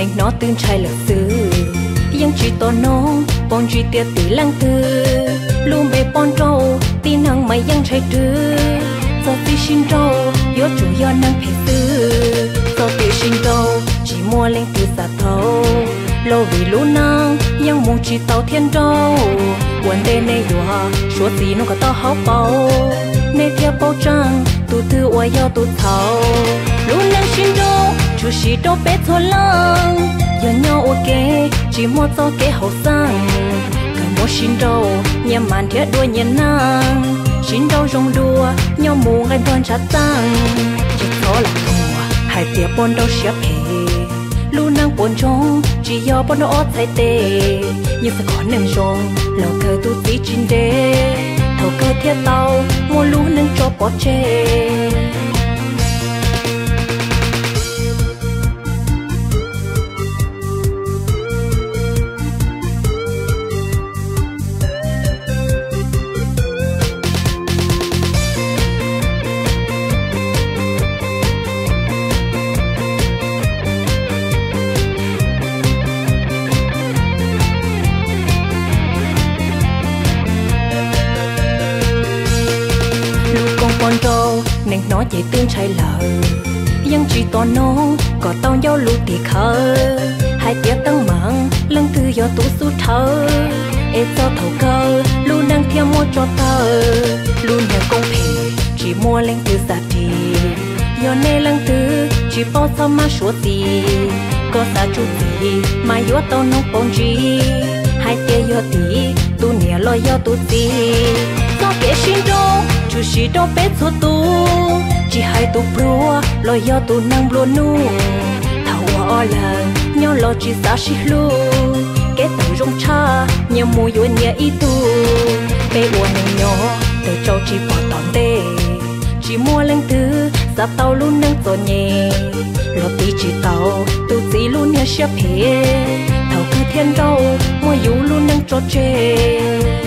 Neeg hnov twb ntshai lawm xwb, yeej tsis tos noog, paub ntsis tias tim leej twg. Lub npe poj nrauj, tib neeg mas yeej ntshai rwg. Txog txij sib nrauj, yuav tsum yog neeg phem xwb. Txog tiam sib nrauj, tsis muaj leej twg xav tau, los vim lub neej yeej mus tsis tau thiab nrauj. Ua ntej nej yuav suav txim no kom tau hauv paus, nej thiaj paub tseeb tus twg uas yog tus txhaum. Lub neej sib nrauj tshwm sim rau peb txhua leej, yog nyob ua ke tsis muaj txoj kev haum xeeb. Kawg muab sib nrauj, nyias mam nrhiav dua nyias neej, sib nrauj zoo dua, nyob mus nqaij npog ntshav txeeg. Tsis txhob lam thuam hais tias poj nrauj siab phem, lub neej puas ntsoog tsis yog poj nrauj ob txhais tes. Yeej xav kom neeg zoo los kawg tus txiv tsis nres, thaum kawg thiaj tau muaj lub neej tso pov tseg. Lub koob poj nrauj neeg hnov ces twb ntshai lawm, yeej tsis tos noog kom tau ncauj lus tim khawv, hais tias teeb meem leej twg yog tus xub rhawv, es txog thaum kawg lub neej thiaj muab tso tawg. Lub niag koob phem tsis muaj leej twg xav ris, yog nej leej twg tsis paub txhob maj suav txim. Koj xav tsum txim mas yuav tau noog paus ntsis, hais tias yog tim tus niam los yog tus txiv. Txoj kev sib nrauj tshwm sim rau peb txhua tus, tsis hais tus pluag los yog tus neeg nplua nuj. Thaum uas ob leeg nyob los tsis xav sib hlub, kev tawm zoo tshaj nyias mus yuav nyias ib tug. Peb ua neeg nyob tawm tsau tsis pom tom ntej, tsis muaj leej twg xav tau lub neej txom nyem, los tiv tsis tau tus txiv lub niag siab phem, thaum kawg thiaj nrauj muab yus lub neej tso tseg.